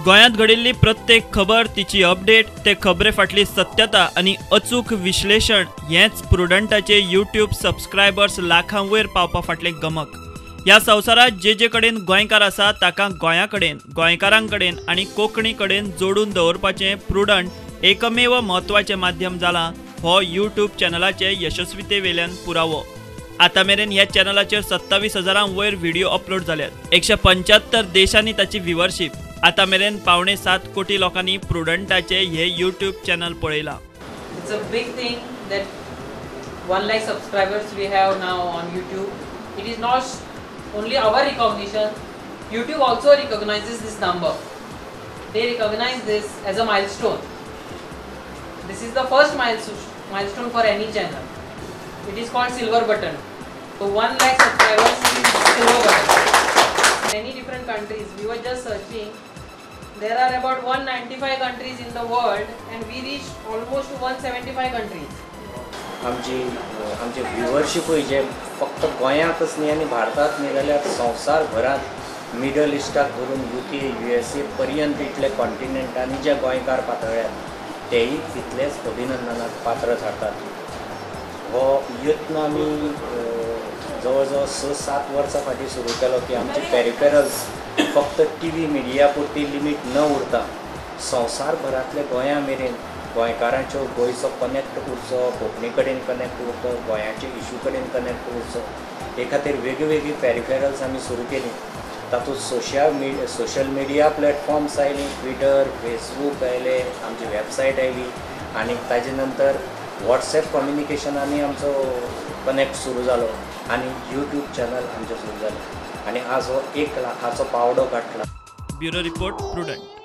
गोंयांत घडिल्ली प्रत्येक खबर, तिची अपडेट, ते खबरे फाटली सत्यता आनी अचूक विश्लेशण हेंच प्रुडंटाचे यूट्यूब सबस्क्रायबर्स लाखां वयर पावपा फाटलें गमक। ह्या संवसारांत जे जे कडेन गोंयकार आसा ताका गोंया कडेन, गोंयकारां कडेन आनी कोंकणी कडेन जोडून दवरपाचें प्रुडंट एकमेव म्हत्वाचें माध्यम जालां हो यूट्यूब चॅनलाचे यशस्वीते वेल्यान पुरावो। आतां मेरेन ह्या चॅनलाचेर 27,000 वयर व्हिडिओ अपलोड जाल्यात। 175 देशांनी ताची व्युअरशीप। आतां मेरेन 6.75 कोटी लोकांनी प्रुडंटाचे हे यूट्यूब चॅनल पळयलां। It's a big thing that 1 lakh subscribers we have now on YouTube. It is not only our recognition, YouTube also recognizes this number. They recognize this as a milestone. This is the first milestone for any channel. It is called silver button. So 1 lakh subscribers is silver button. Many different countries, we were just searching, there are about 195 countries in the world and we reached almost 175 countries. आमची व्युअरशिपूय जे फक्त गोंयांतच न्ही आनी भारतांत न्ही जाल्यार संवसारभरांत middle stock धरून UK, USA पर्यंत इतले कॉन्टिनेंटांनी जे गोंयकार पातळ्ळ्यात तेय तितलेच अभिनंदनाक पात्र थारतात। हो यत्न आमी जवळ जवळ 6-7 वर्सां फाटीं सुरू केलो की आमचे पेरिफेरल्स फक्त टी व्ही मिडिया पुरती लिमीट न उरता संवसारभरांतले गोंया मेरेन गोंयकारांच्यो गोंयचो कनेक्ट उरचो, कोंकणी कडेन कनेक्ट उरचो, गोंयाचे इशू कडेन कनेक्ट उरचो हे खातीर वेगळीवेगळी पेरिफेरल्स आमी सुरू केली। तातूंत सोशल मिडिया प्लॅटफॉर्म्स आयली, ट्विटर, फेसबूक आयले, आमची वेबसायट आयली आनी ताजे नंतर वॉट्सएप कम्युनिकेशनांनी आमचो कनेक्ट सुरू जालो आनी यूट्यूब चॅनल आमचें सुरू जालें आनी आज हो 1 लाखाचो पावडो गांठला। Bureau report, Prudent.